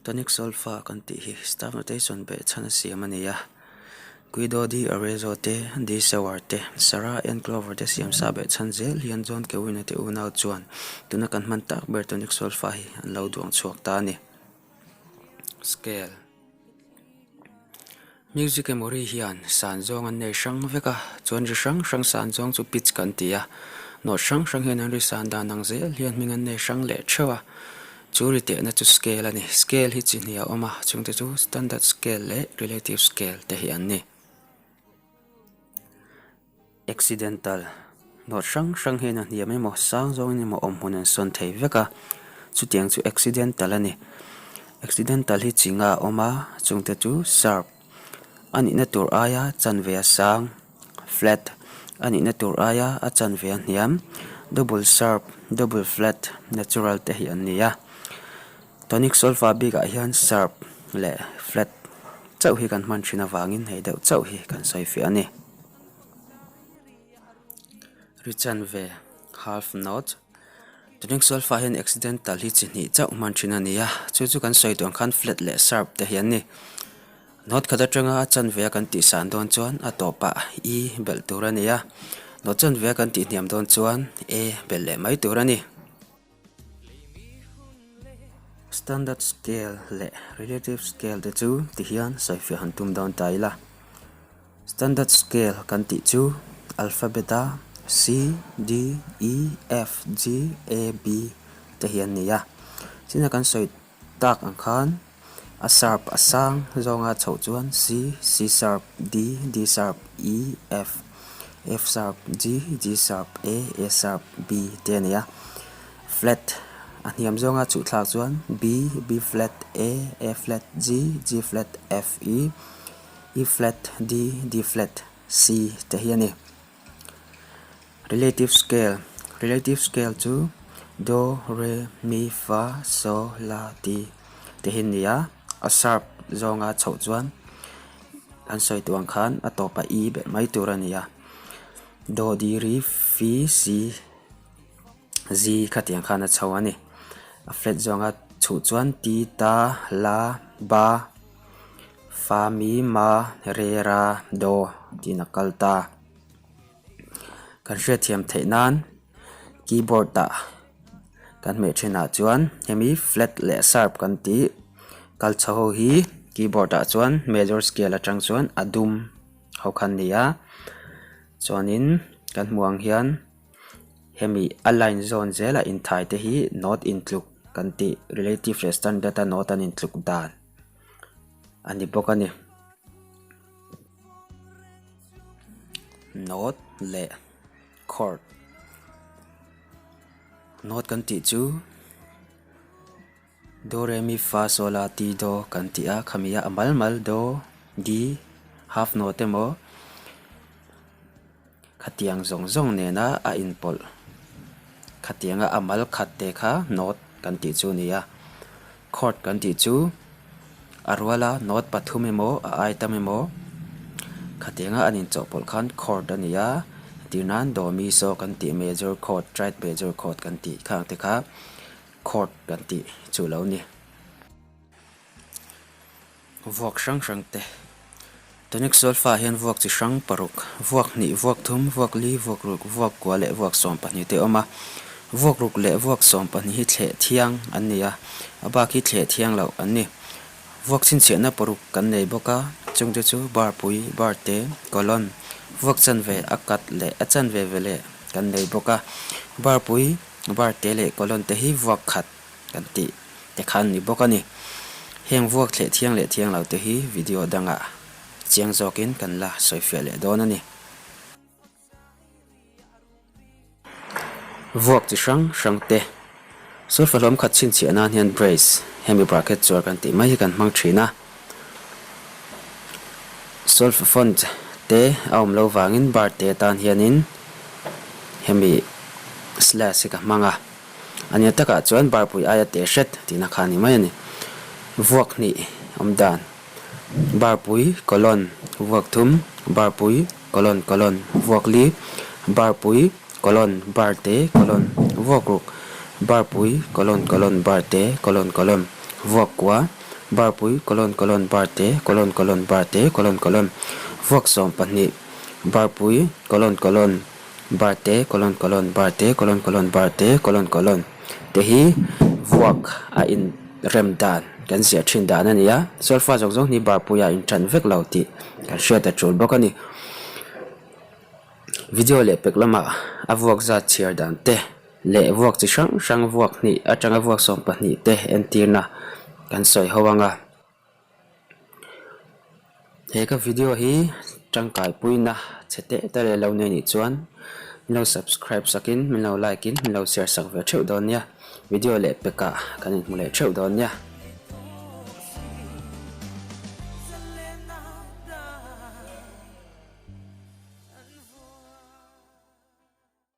Tonic Solfa kan tih hi staff notation behchhan a siam a ni a. Guido di Arezzo te, Di Sauer te, Sarah Ann Clover te siam sa behchhan zel hian John Kewin-a te unau chuan tuna kan hman tak ber Tonic Solfa hi an lo duang chhuak ta a ni. Scale. Music emaw ri hian san zawng an nei hrang vek a, chuan ri hrang hrang san zawng chu pitch kan ti a, note hrang hrang hian an ri san dan ang zel hian hming an nei hrang leh theuh a, chu ri tehna chu scale a ni. Scale hi chi hnih a awm a, chungte chu standard scale leh relative scale te hi an ni. Accidental, Note hrang hrang hian a hniam emaw sang zawngin emaw awm hmun an sawn thei vek a, chutiang chu accidental a ni. Accidental hi chi nga a awm a, chungte chu sharp, a nihna tur aia chanve a sang, flat, a nihna tur aia a chanve a hniam, double sharp, double flat, natural te hi an ni a. Tonic solfa bikah hian sharp leh flat chauh hi kan hman thin avangin hei deuh chauh hi kan sawi fiah a ni. Ri chanve, half note, Tonic solfa hian accidental hi chi hnih chauh hman thin a ni a, chu chu kan sawi tur ang khan flat leh sharp te hi an ni. Note khat atanga a chanve a kan tih san dawn chuan a tawpah E belh tur a ni a, note chanve a kan tih hniam dawn chuan A belh leh mai tur a ni. Standard scale leh relative scale te chu ti hian sawifiah han tum dawn ta ila. Standard scale kan tih chu alphabet a C, D, E, F, G, A, B te hi an ni a. China kan sawi tak ang khan a sharp a sang zawnga chhoh chuan C, C sharp, D, D sharp, E, F, F sharp, G, G sharp, A, A sharp, B te a ni a. Flat a hniam zawnga chuh thlak chuan B, B flat, A, A flat, G, G flat, F, E, E flat, D, D flat, C te hi a ni. Relative scale, Relative scale chu Do, Re, Mi, Fa, So, La, Ti te hi a ni a, a sharp zawnga chhoh chuan an sawi tur ang khan a tawpah E belh mai tur a ni a, Do, Di, Ri, Fi, Si, Zi khatiang khan a chho a ni. A flat zawnga chhuh chuan Ti, Ta, La, Ba, Fa, Mi, Ma, Re, Ra, Do tiin a kal ta. Kan hriatthiam theih nan keyboard ah kan hmeh thinah chuan hemi flat leh sharp kan tih kal chho ho hi keyboard ah chuan major scale atang chuan a dum ho kha an ni a chuanin kan hmuh ang hian hemi a line zawn zela inthai te hi note intluk kan tih relative leh standard a note an intluk dan a ni bawk a ni. Note leh chord Note kan tih chu Do re mi fa sol la ti do kan tih a khami a a mal mal do di half note emaw Khatiang zawng zawng nena a inpawlh khatianga a mal khat te kha note kan tih chu a ni a, chord kan tih chu a ruala note pathum emaw a item emaw khatianga an inchawhpawlh khan chord a ni a, entir nan do mi so kan tih major chord triad major chord kan tih khang te kha chord kan tih chu a lo ni. Vuak hrang hrang te Tonic Solfa hian vuak chi hrang paruk, vuak hnih, vuak thum, vuak li, vuak ruk, vuak kua leh vuak 12 te a awm a. Vuak ruk leh vuak 12 hi thleh thiang an ni a, a bak hi thleh thiang loh an ni. Vuak chhinchhiahna paruk kan nei bawk a, chungte chu bar pui, bar te, colon, vuak chanve, a kat leh a chanve veleh kan nei bawk a. Bar pui, bar te leh colon te hi vuak khat kan tih te kha an ni bawk a ni. Heng vuak thleh thiang leh thiang lo te hi video dangah chiang zawkin kan la sawifiah leh dawn a ni. Vuak chi hrang hrang te Sulfa hlawm khat chhinchhiah nan hian brace, hemi bracket chuar kan tih mai hi kan hmang thin a. Sulfa font te a awm lo vangin bar te atan hianin hemi slash hi ka hmang a. A nia takah chuan barpui aia te hret tihna kha a ni mai a ni. Vuak hnih awm dan, Barpui, colon, vuak thum, barpui, colon, colon, vuak li, barpui, colon, barte, colon, vuak ruk, barpui, colon, colon, barte, colon, colon, vuak kua. Barpui colon colon bar te colon colon bar te colon colon vuak 12 barpui colon colon bar te colon colon bar te colon colon bar te colon colon te hi vuak a in rem dan kan ziah thin dan a ni a solfa zawng zawng hi barpui ah in tan vek lo tih kan hriat a tul bawk a ni. Video leh pek lamah a vuak zat chhiar dan te leh vuak chi hrang hrang vuak hnih atanga vuak 12 te entirna kan sawi ho ang a. He ka video hi tangkai puina chhe teh ta leh lo nei nih chuan min lo subscribe sakin min lo like in min lo share sak ve theuh dawn nia. Video leh pekah kan inhmu leh theuh dawn nia.